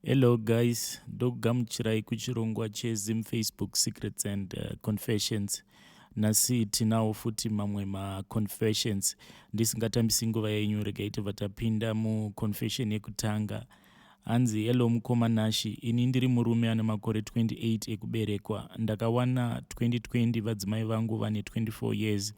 Hello guys, ndokugamuchirai kuchirongwa cheZim Facebook Secrets and Confessions. Nhasi tinawo futi mamwe maconfessions. Ndisingatambisi nguva yenyu, regai tobva tapinda muconfession yekutanga. Hanzi, hello mukoma Nashi, ini ndiri murume ane makore 28 ekuberekwa. Ndakawana 2020, vadzimai vangu vane 24 years.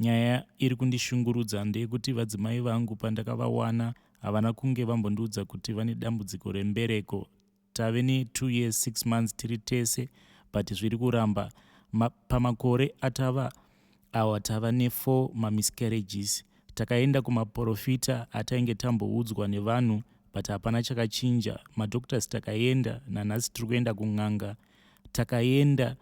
Nyaya iri kundishungurudza ndeyekuti vadzimai vangu pandakavawana havana kunge vambondiudza kuti vane dambudziko rembereko. Tave ne2 years 6 months tiri tese, but zviri kuramba. Pamakore atava awa tava ne4 mamiscarriages. Takaenda kumaprofita atainge tamboudzwa nevanhu, but hapana chakachinja. Madoctors takaenda, nanhasi tiri kuenda kun'anga. Takaenda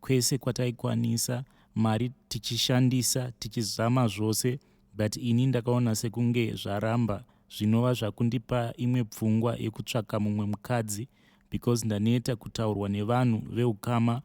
kwese kwataikwanisa, mari tichishandisa, tichizama zvose, but ini ndakaona sekunge zvaramba, zvinova zvakundipa imwe pfungwa yekutsvaka mumwe mukadzi, because ndaneta kutaurwa nevanhu veukama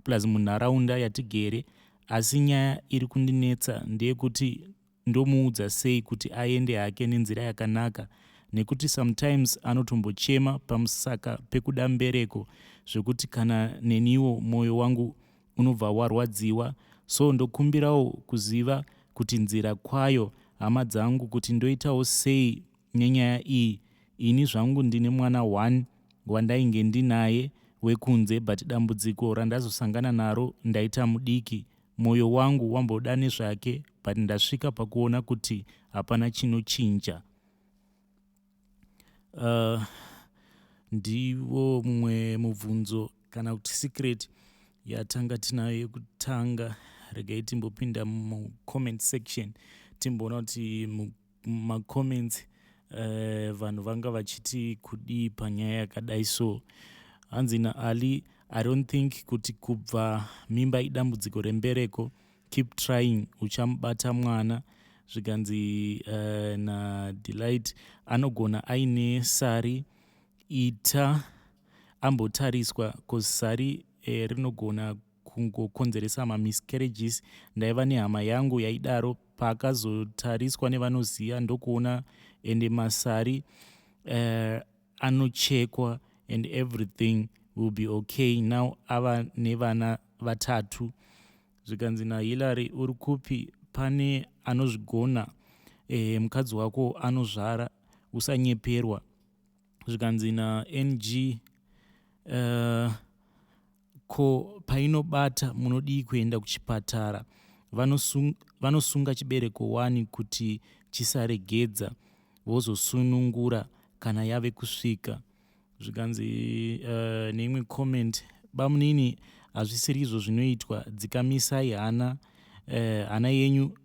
plus munharaunda yatigere. Asi nyaya iri kundinetsa ndeyekuti ndomuudza sei kuti aende hake nenzira yakanaka, nekuti sometimes anotombochema pamusaka pekuda mbereko, zvekuti kana neniwo mwoyo wangu unobva warwadziwa. So ndokumbirawo kuziva kuti nzira kwayo, hama dzangu, kuti ndoitawo sei nenyaya iyi. Ini zvangu ndine mwana 1 wandainge ndinaye wekunze, but dambudziko randazosangana naro ndaita mudiki. Mwoyo wangu wamboda nezvake, but ndasvika pakuona kuti hapana chinochinja. Ndiwo mumwe mubvunzo kana kuti secret yatanga tinayo yekutanga. Regai timbopinda mucomment section, timboona kuti mumacomments vanhu vanga vachiti kudii panyaya yakadai. So hanzi naAli, "I don't think kuti kubva mimba idambudziko rembereko. Keep trying, uchamubata mwana." Zvikanzi naDelight, "Anogona aine sari, ita ambotariswa, cause sari rinogona kungokonzeresa mamiscarriages. Ndaiva nehama yangu yaidaro, paakazotariswa nevanoziva ndokuona ende masari anochekwa and everything will be okay. Now ava nevana vatatu." Zvikanzi naHillary, "Uri kupi? Pane anozvigona. Mukadzi wako anozvara, usanyeperwa." Zvikanzi naNG, "Ko painobata munodii kuenda kuchipatara? Vanosunga chibereko 1 kuti chisaregedza, vozosunungura kana yave kusvika." Zvikanzi neimwe comment, "Bamunini, hazvisiri izvo zvinoitwa. Dzikamisai hana yenyu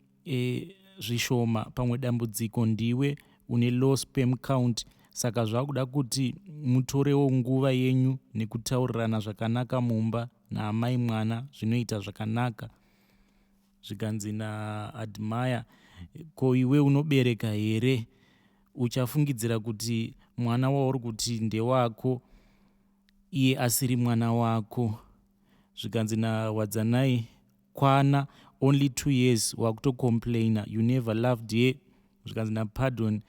zvishoma. Pamwe dambudziko ndiwe une low sperm count, saka zvakuda kuti mutorewo nguva yenyu nekutaurirana zvakanaka mumba naamai mwana, zvinoita zvakanaka." Zvikanzi naAdmire, "Ko iwe unobereka here? Uchafungidzira kuti mwana wauri kuti ndewako iye asiri mwana wako." Zvikanzi naWadzanai, "Kwana, only 2 years wakutocomplaina. You never loved ye." Zvikanzi naPardon,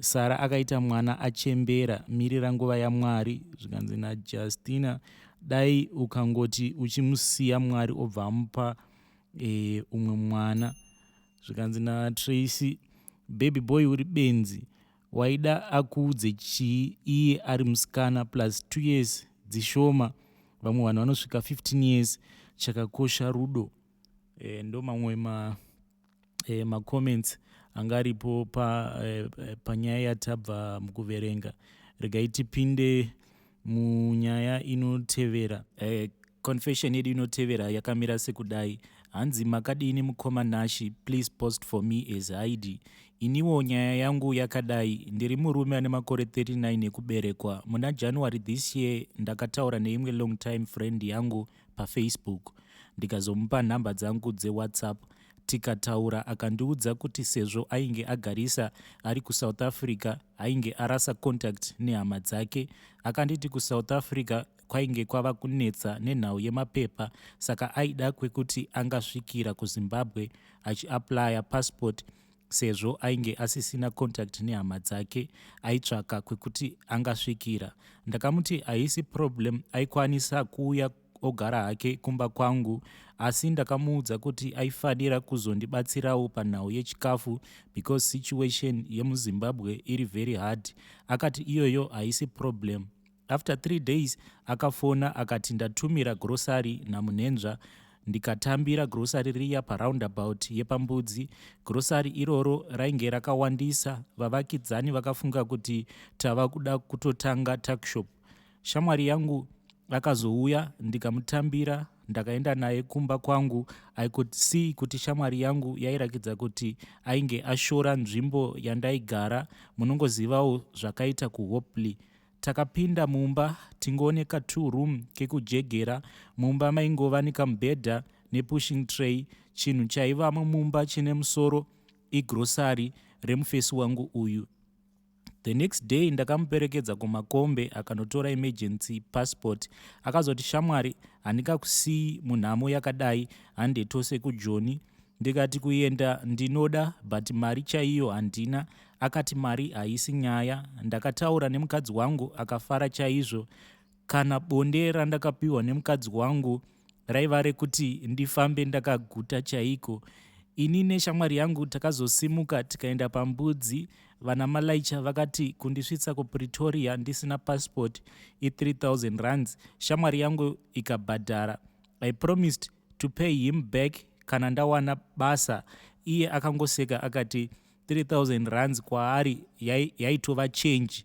"Sara akaita mwana achembera. Mirira nguva yaMwari." Zvikanzi naJustina, "Dai ukangoti uchimusiya, Mwari obva amupa umwe mwana." Zvikanzi naTracy, "Baby boy, uri benzi. Waida akuudze chii iye ari musikana? Plus 2 years dzishoma, vamwe vanhu vanosvika 15 years. Chakakosha rudo." Ndo mamwe macomments anga aripo panyaya yatabva mukuverenga. Regai tipinde munyaya inotevera. Confession yedu inotevera yakamira sekudai. Hanzi, "Makadini mukoma Nashi? Please post for me as Heidi. Iniwo nyaya yangu yakadai. Ndiri murume ane makore 39 ekuberekwa. Muna January this year ndakataura neimwe long time friend yangu paFacebook, ndikazomupa nhamba dzangu dzeWhatsApp, tikataura. Akandiudza kuti sezvo ainge agarisa ari kuSouth Africa, ainge arasa contact nehama dzake. Akanditi kuSouth Africa kwainge kwava kunetsa nenhau yemapepa, saka aida kwekuti angasvikira kuZimbabwe achiaplya passport. Sezvo ainge asisina contact nehama dzake, aitsvaka kwekuti angasvikira. Ndakamuti haisi problem, aikwanisa kuuya ogara hake kumba kwangu, asi ndakamuudza kuti aifanira kuzondibatsirawo panhau yechikafu because situation yemuZimbabwe iri very hard. Akati iyoyo haisi problem. After 3 days akafona akati ndatumira grocery namunhenzva. Ndikatambira grocery riya paroundabout yepaMbudzi. Grocery iroro rainge rakawandisa, vavakidzani vakafunga kuti tava kuda kutotanga tuckshop. Shamwari yangu akazouya, ndikamutambira, ndakaenda naye kumba kwangu. I could see kuti shamwari yangu yairakidza kuti ainge ashora nzvimbo yandaigara. Munongozivawo zvakaita kuHopley. Takapinda mumba, tingooneka two room kekujegera. Mumba maingova nekamubhedha nepushing tray. Chinhu chaivamo mumba chine musoro igrocery remufesi wangu uyu. The next day ndakamuperekedza kumakombe akanotora emergency passport. Akazoti, "Shamwari, handingakusiyi munhamo yakadai, hande tose kuJoni." Ndikati kuenda ndinoda, but mari chaiyo handina. Akati mari haisi nyaya. Ndakataura nemukadzi wangu, akafara chaizvo. Kana bonde randakapiwa nemukadzi wangu raiva rekuti ndifambe ndakaguta chaiko. Ini neshamwari yangu takazosimuka tikaenda paMbudzi. Vana malaicha vakati kundisvitsa kuPretoria ndisina passport i3000 rands. Shamwari yangu ikabhadhara. I promised to pay him back kana ndawana basa. Iye akangoseka akati 3000 rands kwaari yaitova change.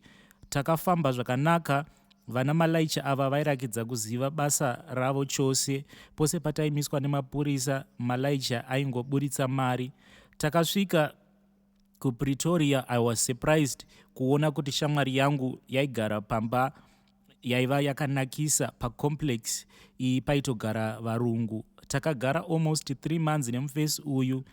Takafamba zvakanaka. Vana malaicha ava vairakidza kuziva basa ravo chose. Pose pataimiswa nemapurisa, malaicha aingoburitsa mari. Takasvika kuPretoria. I was surprised kuona kuti shamwari yangu yaigara pamba yaiva yakanakisa. Pacomplex iyi paitogara varungu. Takagara almost 3 months nemufesi uyu.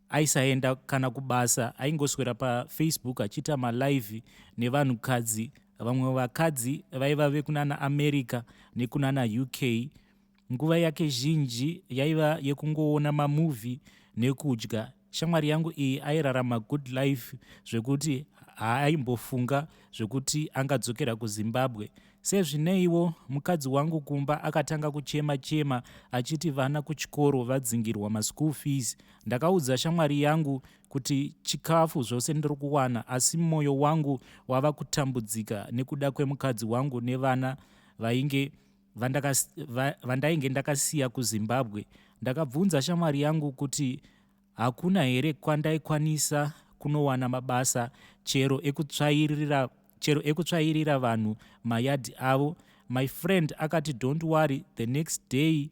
Aisaenda kana kubasa, aingoswera paFacebook achiita malive nevanhukadzi. Vamwe vakadzi vaiva vekunana America nekunana UK. Nguva yake zhinji yaiva yekungoona mamovie nekudya. Shamwari yangu iyi airarama good life zvekuti haaimbofunga zvekuti angadzokera kuZimbabwe. Sezvineiwo, mukadzi wangu kumba akatanga kuchema chema achiti vana kuchikoro vadzingirwa maschool fees. Ndakaudza shamwari yangu kuti chikafu zvose ndiri kuwana, asi mwoyo wangu wava kutambudzika nekuda kwemukadzi wangu nevana vainge vandainge ndakasiya kuZimbabwe. Ndakabvunza shamwari yangu kuti hakuna here kwandaikwanisa kunowana mabasa, chero ekutsvairira vanhu mayadhi avo. My friend akati, "Don't worry." The next day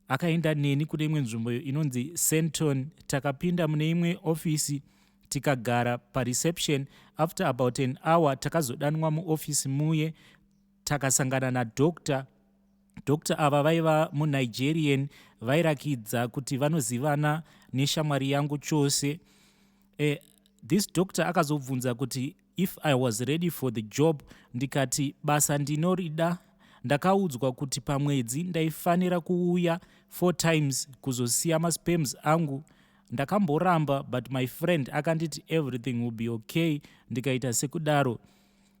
akaenda neni kune imwe nzvimbo inonzi Sandton. Takapinda mune imwe ofisi, tikagara pareception. After about an hour takazodanwa muofisi muye, takasangana nadoctor. Doctor ava vaiva muNigerian, vairakidza kuti vanozivana neshamwari yangu chose. This doctor akazobvunza kuti if I was ready for the job. Ndikati basa ndinorida. Ndakaudzwa kuti pamwedzi ndaifanira kuuya four times kuzosiya masperms angu. Ndakamboramba, but my friend akanditi everything will be okay, ndikaita sekudaro.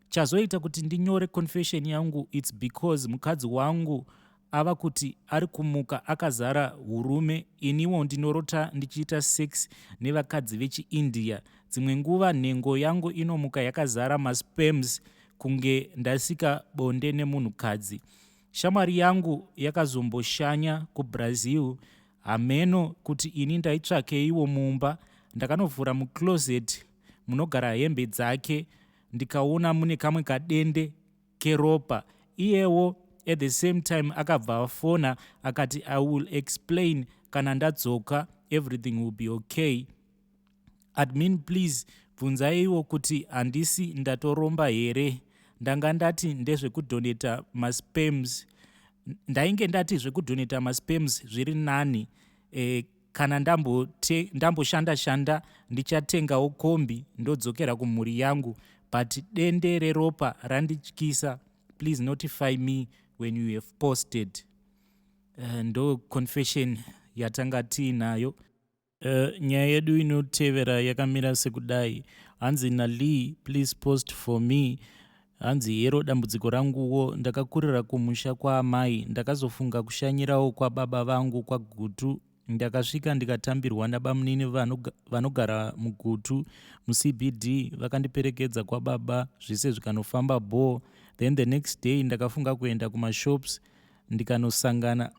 Chazoita kuti ndinyore confession yangu, it's because mukadzi wangu ava kuti ari kumuka akazara urume. Iniwo ndinorota ndichiita sex nevakadzi vechiIndia. Dzimwe nguva nhengo yangu inomuka yakazara masperms, kunge ndasika bonde nemunhukadzi. Shamwari yangu yakazomboshanya kuBrazil. Hameno kuti ini ndaitsvakeiwo mumba. Ndakanovhura mucloset munogara hembe dzake, ndikaona mune kamwe kadende keropa. Iyewo at the same time akabva afona akati, "I will explain kana ndadzoka, everything will be okay." Admin, please bvunzaiwo kuti handisi ndatoromba here? Ndanga ndati ndezvekudonata masperms, ndainge ndati zvekudonata masperms zviri nani. Kana ndamboshanda shanda, ndichatengawo kombi, ndodzokera kumhuri yangu, but dende reropa randityisa. Please notify me when you have posted. Ndo confession yatanga tiinayo. Nyaya yedu inotevera yakamira sekudai. Hanzi naLee, please post for me. Hanzi hero dambudziko ranguwo, ndakakurira kumusha kwaamai, ndakazofunga kushanyirawo kwababa vangu kwaGutu. Ndakasvika ndikatambirwa nabamunini vanogara muGutu muCBD, vakandiperekedza kwababa, zvese zvikanofamba bho. Then the next day ndakafunga kuenda kumashops, ndikanosangana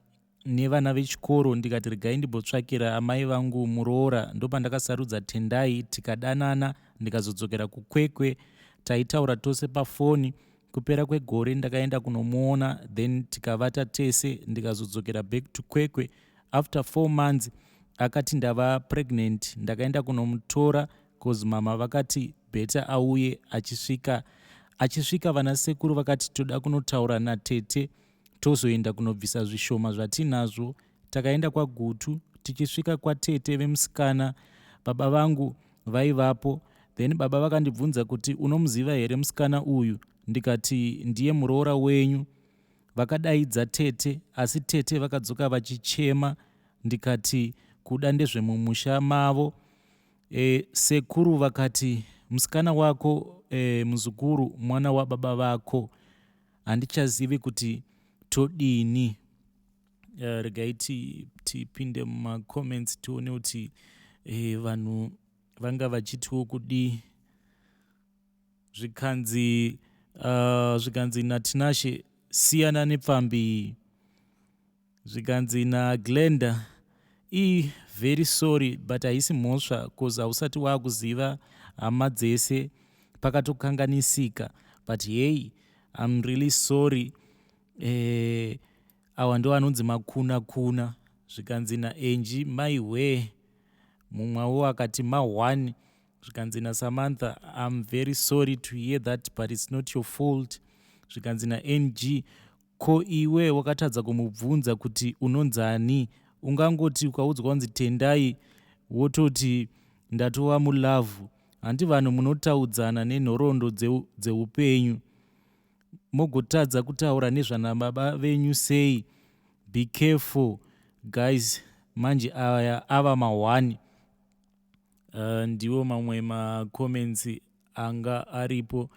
nevana vechikoro, ndikati regai ndimbotsvakira amai vangu muroora. Ndopandakasarudza Tendai, tikadanana, ndikazodzokera kuKwekwe. Taitaura tose pafoni. Kupera kwegore ndakaenda kunomuona, then tikavata tese, ndikazodzokera back to Kwekwe. After 4 months akati ndava pregnant. Ndakaenda kunomutora cause mama vakati better auye. Achisvika, vana sekuru vakati toda kunotaura natete, tozoenda kunobvisa zvishoma zvatinazvo. Takaenda kwaGutu. Tichisvika kwatete vemusikana, baba vangu vaivapo. Then baba vakandibvunza kuti, "Unomuziva here musikana uyu?" Ndikati, "Ndiye muroora wenyu." Vakadaidza tete, asi tete vakadzoka vachichema. Ndikati kuda ndezvemumusha mavo. Sekuru vakati, "Musikana wako, muzukuru, mwana wababa vako. Handichazivi kuti todini." Regai tipinde mumacomments tione kuti vanhu vanga vachitiwo kudii. Zvikanzi naTinashe, "Siyana nepfambi." Zvikanzi naGlenda, "I very sorry, but haisi mhosva cause hausati waakuziva hama dzese, pakatokanganisika. But hey, I'm really sorry." Awa ndo anonzi makuna kuna. Zvikanzi naEnji, "Maihwe." Mumwewo akati, "Ma1." Zvikanzi naSamantha, "I'm very sorry to hear that, but it's not your fault." Zvikanzi naNg, "Ko iwe wakatadza kumubvunza kuti unonzani? Ungangoti ukaudzwa kunzi Tendai wototi ndatova mulove? Handi vanhu munotaudzana nenhoroondo dzeupenyu, mogotadza kutaura nezvanababa venyu sei? Be careful guys, manje aya ava ma1." Ndiwo mamwe macomments anga aripo.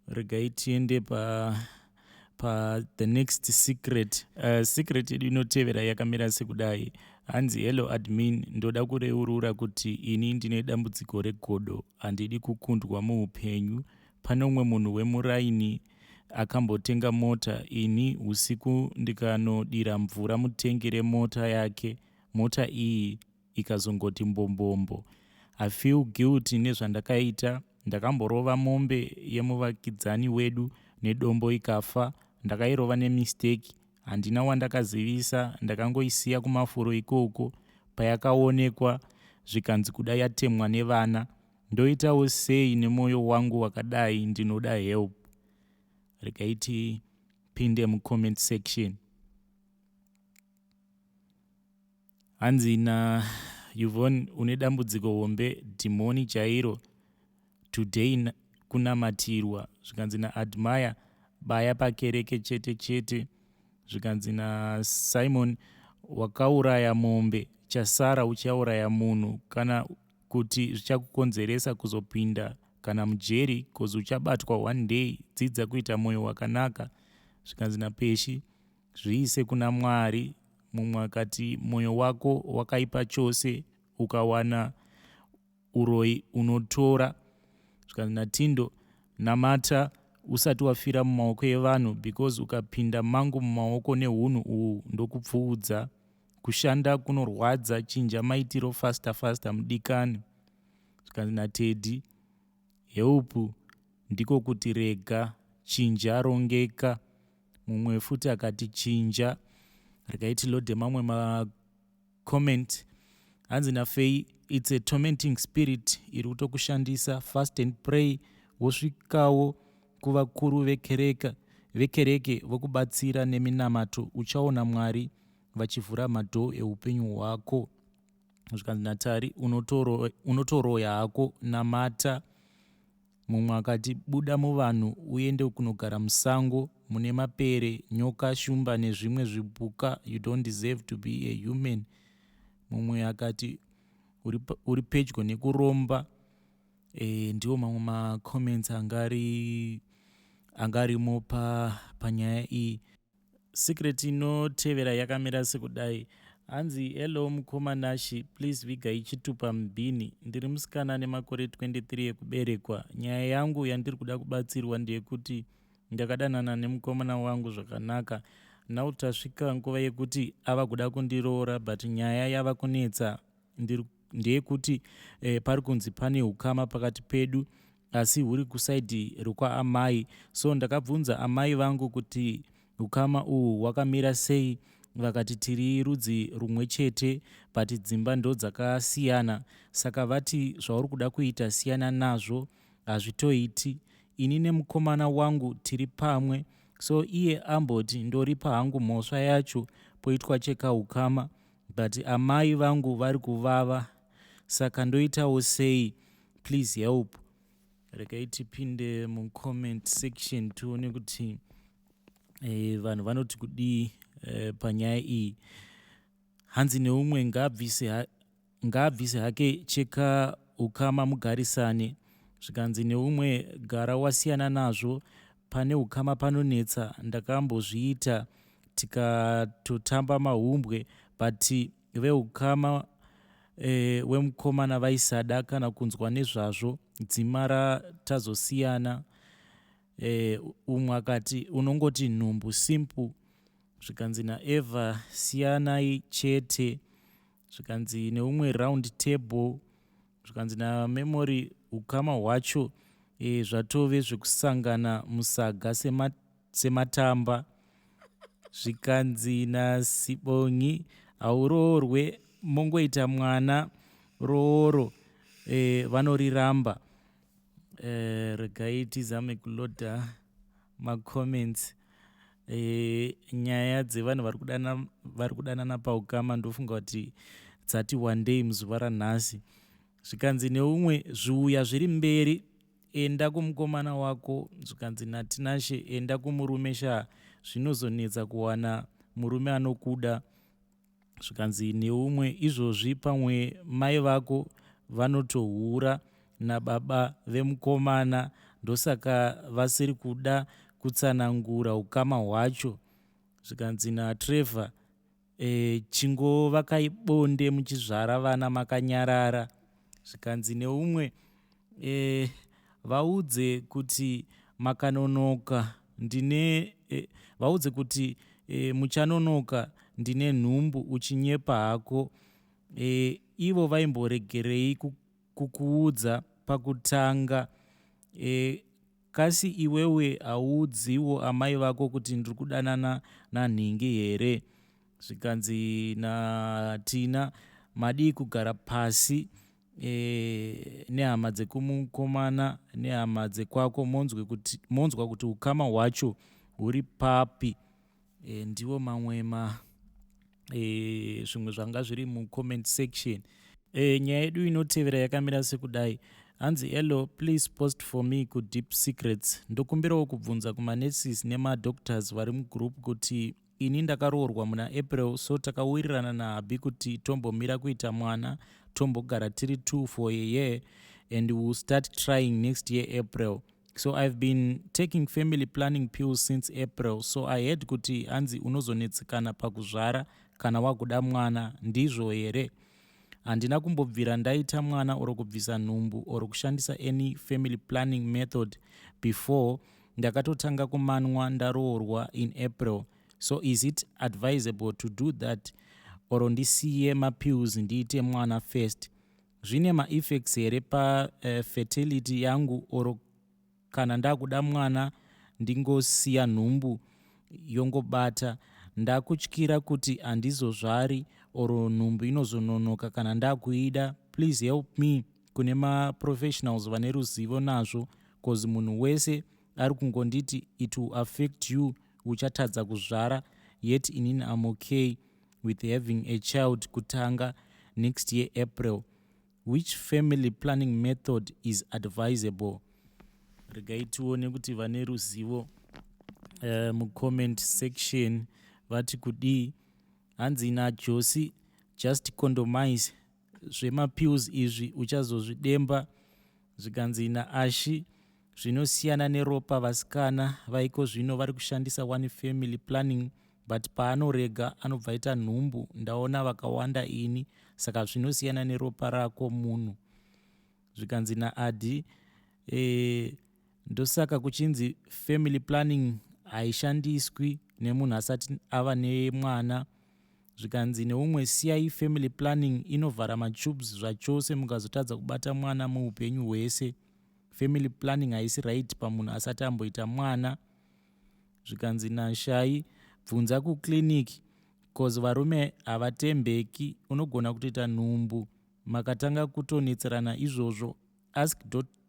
Regai tiende pa the next secret. Secret yedu inotevera yakamira sekudai. Hanzi, "Hello admin, ndoda kureurura kuti ini ndine dambudziko regodo, handidi kukundwa muupenyu. Pane umwe munhu wemuraini akambotenga mota. Ini usiku ndikanodira mvura mutengi remota yake, mota iyi ikazongoti mbombombo. I feel guilty nezvandakaita. Ndakamborova mombe yemuvakidzani wedu nedombo ikafa. Ndakairova nemistake, handina wandakazivisa, ndakangoisiya kumafuro ikoko. Payakaonekwa zvikanzi kuda yatemwa nevana. Ndoitawo sei nemwoyo wangu wakadai? Ndinoda help." Regai tipinde mucomment section. Hanzi naYvonne, "Une dambudziko hombe, dhimoni chairo, today kunamatirwa." Zvikanzi naAdmire, "Baya pakereke chete chete." Zvikanzi naSimon, "Wakauraya mombe, chasara uchauraya munhu, kana kuti zvichakukonzeresa kuzopinda kana mujeri cause uchabatwa one day. Dzidza kuita mwoyo wakanaka." Zvikanzi naPeshi, "Zviise kuna Mwari." Mumwe akati, "Mwoyo wako wakaipa chose, ukawana uroi unotora." Zvikanzi naTindo, "Namata usati wafira mumaoko evanhu, because ukapinda mangu mumaoko neunhu uhu ndokupfuudza. Kushanda kunorwadza, chinja maitiro faster faster, mudikani." Zvikanzi naTeddy, "Help ndiko kuti rega, chinja, rongeka." Mumwe futi akati, "Chinja." Regai tilode mamwe macomment. Hanzi naFei, "It's a tormenting spirit iri kutokushandisa. Fast and pray, wosvikawo kuvakuru vekereke vokubatsira neminamato. Uchaona Mwari vachivhura madoor eupenyu hwako." Zvikanzi naTari, "Unotoroya hako, namata." Mumwe akati, "Buda muvanhu uende kunogara musango mune mapere, nyoka, shumba nezvimwe zvipuka. You don't deserve to be a human." Mumwe akati, Uri pedyo nekuromba. Ndiwo mamwe macomments anga arimo panyaya iyi. Secret inotevera yakamira sekudai. Hanzi, "Hello mukoma Nashi, please vigai chitupa mubhini. Ndiri musikana nemakore 23 ekuberekwa. Nyaya yangu yandiri kuda kubatsirwa ndeyekuti ndakadanana nemukomana wangu zvakanaka. Now tasvika nguva yekuti ava kuda kundiroora, but nyaya yava kunetsa ndeyekuti pari kunzi pane ukama pakati pedu, asi huri kuside rokwaamai. So ndakabvunza amai vangu kuti ukama uhu hwakamira sei, vakati tiri rudzi rumwe chete, but dzimba ndo dzakasiyana. Saka vati zvauri kuda kuita, siyana nazvo, hazvitoiti. Ini nemukomana wangu tiri pamwe, so iye amboti ndoripa hangu mhosva yacho, poitwa chekaukama, but amai vangu vari kuvava. Saka ndoitawo sei? Please help." Regai tipinde mucomment section tione kuti vanhu vanoti kudii panyaya iyi. Hanzi neumwe, "Ngaabvise hake cheka ukama, mugarisane." Zvikanzi neumwe, "Gara wasiyana nazvo, pane ukama panonetsa. Ndakambozviita tikatotamba mahumbwe, but veukama wemukomana vaisada kana kunzwa nezvazvo, dzimara tazosiyana." Umwe akati, "Unongoti nhumbu, simple." Zvikanzi naEva, "Siyanai chete." Zvikanzi neumwe, "Round table." Zvikanzi naMemory, "Ukama hwacho zvatove zvekusangana musaga sematamba." Zvikanzi naSibongi, "Hauroorwe, mongoita mwana, rooro vanoriramba." Regai tizame kuloada macomments. Nyaya dzevanhu vari kudanana paukama ndofunga kuti dzati wandei muzuva ranhasi. Zvikanzi neumwe, "Zviuya zviri mberi, enda kumukomana wako." Zvikanzi naTinashe, "Enda kumurume sha, zvinozonetsa kuwana murume anokuda." Zvikanzi neumwe, "Izvozvi pamwe mai vako vanotohura nababa vemukomana, ndosaka vasiri kuda kutsanangura ukama hwacho." Zvikanzi naTrevor, "Chingovakai bonde muchizvara vana makanyarara." Zvikanzi neumwe, "Vaudze kuti makanonoka ndine vaudze kuti muchanonoka, ndine nhumbu, uchinyepa hako. Ivo vaimboregerei kukuudza pakutanga? Kasi iwewe hauudziwo amai vako kuti ndiri kudanana nanhingi here?" Zvikanzi naTina, "Madii kugara pasi nehama dzekumukomana nehama dzekwako, monzwa kuti ukama hwacho huri papi?" Ndiwo mamwe ma zvimwe zvanga zviri mucomment section. Nyaya yedu inotevera yakamira sekudai. Hanzi, "Hello, please post for me kuDeep Secrets. Ndokumbirawo kubvunza kumanurses nemadoctors vari mugroup kuti ini ndakaroorwa muna April, so takawirirana nahubby kuti tombomira kuita mwana, tombogara tiri two for a year and we will start trying next year April. So I've been taking family planning pills since April. So I heard kuti hanzi unozonetsekana pakuzvara kana wakuda mwana. Ndizvo here? Handina kumbobvira ndaita mwana or kubvisa nhumbu or kushandisa any family planning method before. Ndakatotanga kumanwa ndaroorwa in April. So is it advisable to do that or ndisiye mapills ndiite mwana first? Zvine maeffects here pafertility yangu, or kana ndakuda mwana ndingosiya nhumbu yongobata? Ndakutyira kuti handizozvari or nhumbu inozononoka kana ndakuida. Please help me, kune maprofessionals vane ruzivo nazvo, cause munhu wese ari kungonditi it will affect you, uchatadza kuzvara, yet inini am okay with having a child kutanga next year April. Which family planning method is advisable?" Regai tione kuti vane ruzivo mucomment section vati kudii. Hanzi naJosi, "Just condomise." Zvemapills izvi uchazozvidemba. Zvikanzi naAshi, zvinosiyana neropa vasikana vaiko zvino vari kushandisa one family planning but paanorega anobva aita nhumbu ndaona vakawanda ini saka zvinosiyana neropa rako munhu. Zvikanzi naAdhi, e, ndosaka kuchinzi family planning haishandiswi nemunhu asati ava nemwana. Zvikanzi neumwe, siyai family planning inovhara matubes zvachose mukazotadza kubata mwana muupenyu hwese. Family planning haisi right pamunhu asati amboita mwana. Zvikanzi naShai, bvunza kuclinic cause varume havatembeki unogona kutoita nhumbu makatanga kutonetserana izvozvo. Ask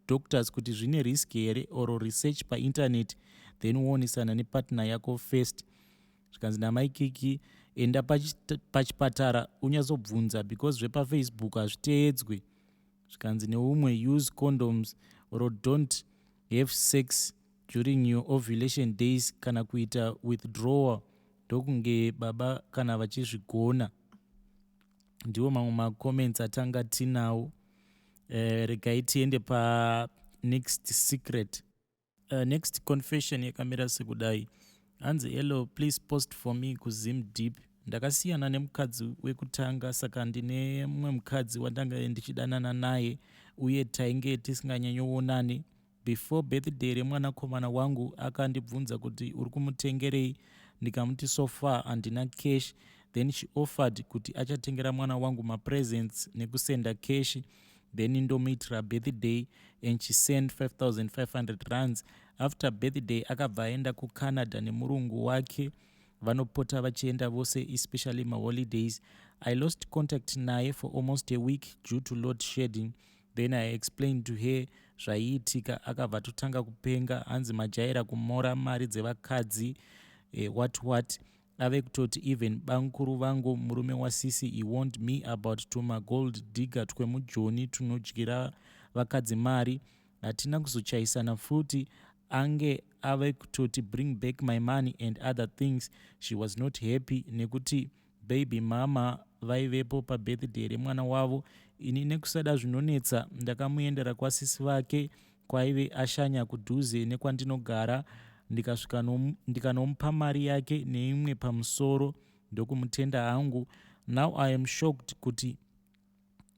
doctors kuti zvine risk here or research painternet then woonesana nepartner yako first. Zvikanzi namai Kiki, enda pachipatara unyatsobvunza because zvepafacebook hazviteedzwe. Zvikanzi neumwe, use condoms or don't have sex during your ovulation days kana kuita withdrawal ndokunge baba kana vachizvigona. Ndiwo mamwe macomments atanga tinawo. Regai tiende panext secret. Next confession yakamira sekudai. Hanzi, hello, please post for me kuZim Deep. Ndakasiyana nemukadzi wekutanga saka ndine mumwe mukadzi wandanga ndichidanana naye uye tainge tisinganyanyoonani. Before birthday remwanakomana wangu akandibvunza kuti uri kumutengerei ndikamuti so far handina cash. Then she offered kuti achatengera mwana wangu mapresents nekusenda cash then ndomuitira birthday and she sent 5500 rands. After birthday akabva aenda kuCanada nemurungu wake vanopota vachienda vose especially maholidays. I lost contact naye for almost a week due to load shedding. Then I explained to her zvaiitika akabva atotanga kupenga hanzi majaira kumora mari dzevakadzi what what ave kutoti even bamukuru vangu murume wasisi he warned me about tumagold digger twemujoni tunodyira vakadzi mari. Hatina kuzochaisana futi ange ave kutoti bring back my money and other things. She was not happy nekuti baby mama vaivepo pabirthday remwana wavo. Ini nekusada zvinonetsa ndakamuendera kwasisi vake kwaive ashanya kudhuze nekwandinogara ndikasvika ndikanomupa mari yake neimwe pamusoro ndokumutenda hangu. Now I am shocked kuti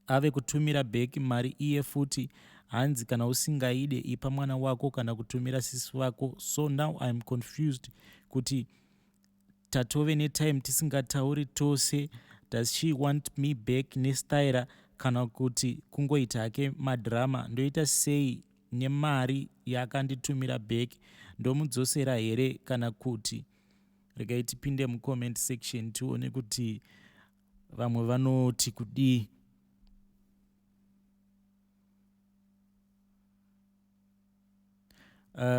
ave kutumira back mari iye futi hanzi kana usingaide ipa mwana wako kana kutumira sisi vako. So now I am confused kuti tatove netime tisingatauri tose. Does she want me back nestaira kana kuti kungoita hake madrama? Ndoita sei nemari yaakanditumira back? Ndomudzosera here kana kuti? Regai tipinde mucomment section tione kuti vamwe vanoti kudii.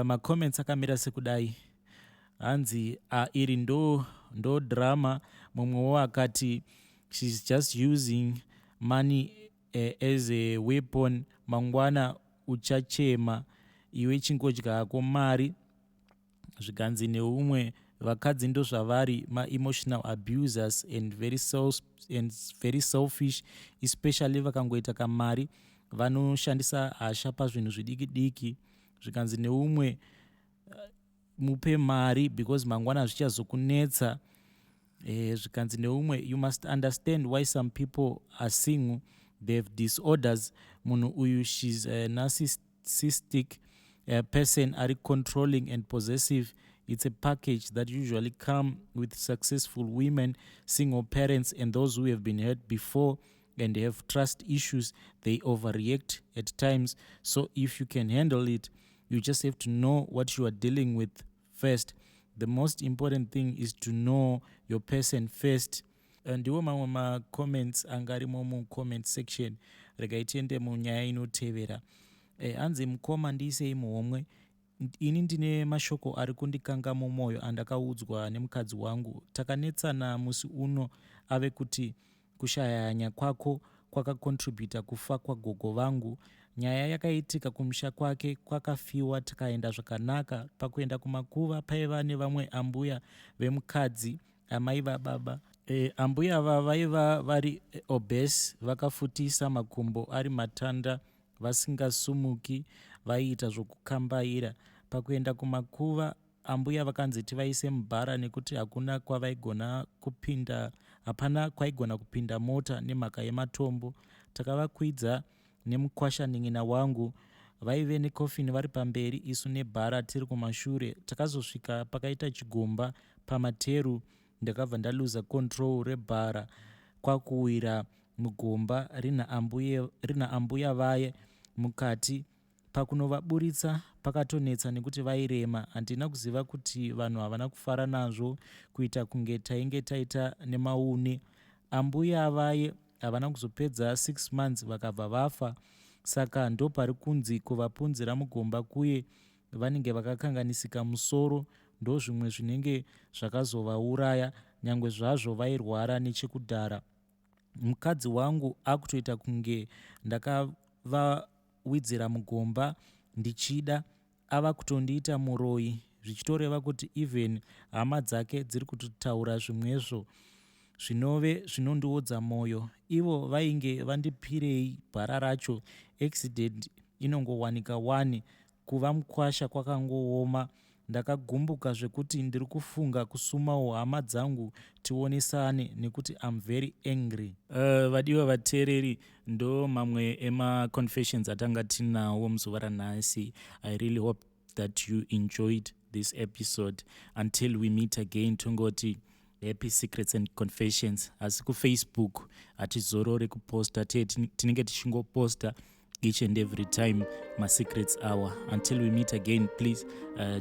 Macomments akamira sekudai. Hanzi iri ndo ndo drama. Mumwewo akati she's just using money as a weapon, mangwana uchachema iwe chingodya hako mari. Zvikanzi neumwe, vakadzi ndozvavari maemotional abusers and very selfish especially vakangoita kamari vanoshandisa hasha pazvinhu zvidiki diki. Zvikanzi neumwe, mupe mari because mangwana zvichazokunetsa. Zvikanzi neumwe, you must understand why some people are single, they have disorders. Munhu uyu she's a narcissistic person ari controlling and possessive. It's a package that usually come with successful women, single parents and those who have been hurt before and have trust issues. They overreact at times, so if you can handle it, you just have to know what you are dealing with first. The most important thing is to know your person first. Ndiwo mamwe macomments anga arimo mucomment section. Regai tiende munyaya inotevera. Hanzi mukoma ndiisei muhomwe. Ini ndine mashoko ari kundikanga mumwoyo andakaudzwa nemukadzi wangu. Takanetsana musi uno ave kuti kushaya hanya kwako kwakacontributa kufa kwagogo vangu. Nyaya yakaitika kumusha kwake kwakafiwa tikaenda zvakanaka. Pakuenda kumakuva paiva nevamwe ambuya vemukadzi amai vababa. E, ambuya ava vaiva vari obese, vakafutisa, makumbo ari matanda, vasingasumuki, vaiita zvokukambaira. Pakuenda kumakuva ambuya vakanzi tivaise mubhara nekuti hakuna kwavaigona kupinda, hapana kwaigona kupinda mota nemhaka yematombo. Takavakwidza nemukwashanin'ina wangu. Vaive necoffin vari pamberi isu nebhara tiri kumashure. Takazosvika pakaita chigomba pamateru, ndakabva ndaluza control rebhara kwakuwira mugomba rina ambuye, rina ambuya vaye mukati. Pakunovaburitsa pakatonetsa nekuti vairema. Handina kuziva kuti vanhu havana kufara nazvo, kuita kunge tainge taita nemaune. Ambuya vaye havana kuzopedza 6 months vakabva vafa. Saka ndopari kunzi kuvapunzira mugomba kuye vanenge vakakanganisika musoro, ndozvimwe zvinenge zvakazovauraya nyangwe zvazvo vairwara nechekudhara. Mukadzi wangu akutoita kunge ndakavawidzira mugomba ndichida, ava kutondiita muroyi, zvichitoreva kuti even hama dzake dziri kutotaura zvimwezvo zvinove zvinondiodza mwoyo. Ivo vainge vandipirei bhara racho? Accident inongowanika wani, kuva mukwasha kwakangooma. Ndakagumbuka zvekuti ndiri kufunga kusumawo hama dzangu tionesane nekuti I'm very angry. Vadiwa vateereri, ndo mamwe emaconfessions atanga tinawo muzuva ranhasi. I really hope that you enjoyed this episode. Until we meet again, tongoti happy secrets and confessions. Asi kuFacebook hatizorore kuposta, tinenge tichingoposta each and every time masecrets hour. Until we meet again, please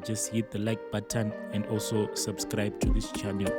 just hit the like button and also subscribe to this channel.